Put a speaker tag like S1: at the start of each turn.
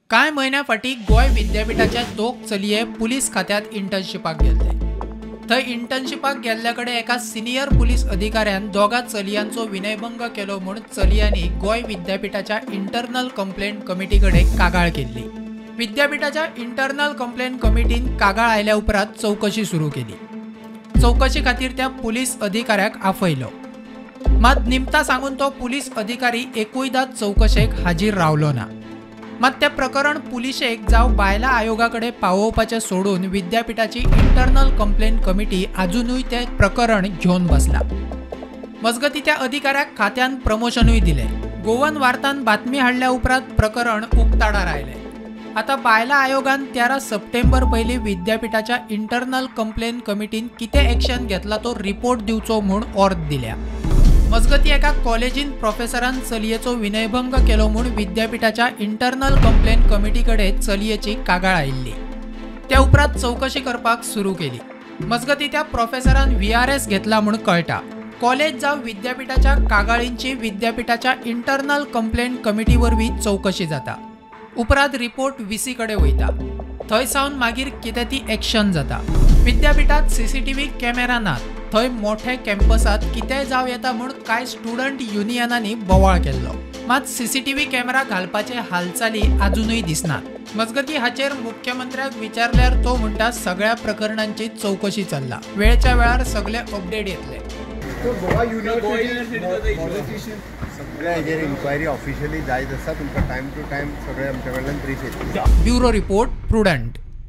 S1: कांय म्हयन्या फाटीं गोंय विद्यापीठाच्या दोग चलये पुलीस खात्यांत इंटर्नशिपाक गेल्ले. थंय इंटर्नशिपाक गेल्ल्या कडेन एका सिनियर पुलीस अधिकाऱ्यान दोगा चलयांचो विनयभंग केलो म्हूण चलयांनी गोंय विद्यापीठाच्या इंटरनल कंप्लेंट कमिटी कडेन कागाळ केल्ली. विद्यापीठाच्या इंटरनल कंप्लेंट कमिटीन कागाळ आयल्या उपरांत चवकशी सुरू केली. चवकशी खातीर त्या पुलीस अधिकाऱ्याक आफयलो. मात निमता सांगून तो पुलीस अधिकारी एकूयदा चवकशेक हाजीर रावलो ना. मात तें प्रकरण पुलिशेक जावं बायलां आयोगा कडेन पावोवपाचें सोडून विद्यापीठाची इंटरनल कंप्लेंट कमिटी आजुनूय तें प्रकरण घेवन बसला. मजगतीं त्या अधिकाऱ्याक खात्यान प्रमोशनूय दिलें. गोवन वार्तान बातमी हाडल्या उपरांत प्रकरण उक्ताडार आयलें. आतां बायलां आयोगान 13 सप्टेंबर पयलीं विद्यापीठाच्या इंटरनल कंप्लेंट कमिटीन कितें एक्शन घेतला तो रिपोर्ट दिवचो म्हूण ऑर्द दिल्या. मजगतीं एका कॉलेजीन प्रोफेसरान चलयेचो विनयभंग केलो म्हूण विद्यापीठाच्या इंटरनल कंप्लेंट कमिटी कडेन चलयेची कागाळ आयिल्ली. त्या उपरांत चवकशी करपाक सुरू केली. मजगतीं त्या प्रोफेसरान VRS घेतला म्हूण कळटा. कॉलेज जावं विद्यापीठाच्या कागाळींची विद्यापीठाच्या इंटरनल कंप्लेंट कमिटी वरवीं चवकशी जाता. उपरांत रिपोर्ट VC कडेन वयता. थंय सावन मागीर कितें ती एक्शन जाता. विद्यापीठांत CCTV camera नात. थंय मोठे कॅम्पसांत कितेंय जावं येता म्हूण कांय स्टुडंट युनियनांनी बोवाळ केल्लो. मात CCTV camera घालपाचे हालचाली आजुनूय दिसनात. मजगतीं हाचेर मुख्यमंत्र्याक विचारल्यार तो म्हणटा सगळ्या प्रकरणांची चवकशी चल्ला, वेळच्या वेळार सगळे अपडेट येतले.
S2: सगळ्या हेजेर इन्क्वायरी ऑफिशियली जायत आसा. तुमकां टायम टू टायम सगळे आमच्या कडल्यान ब्रीफ येतली.
S1: Bureau report, Prudent.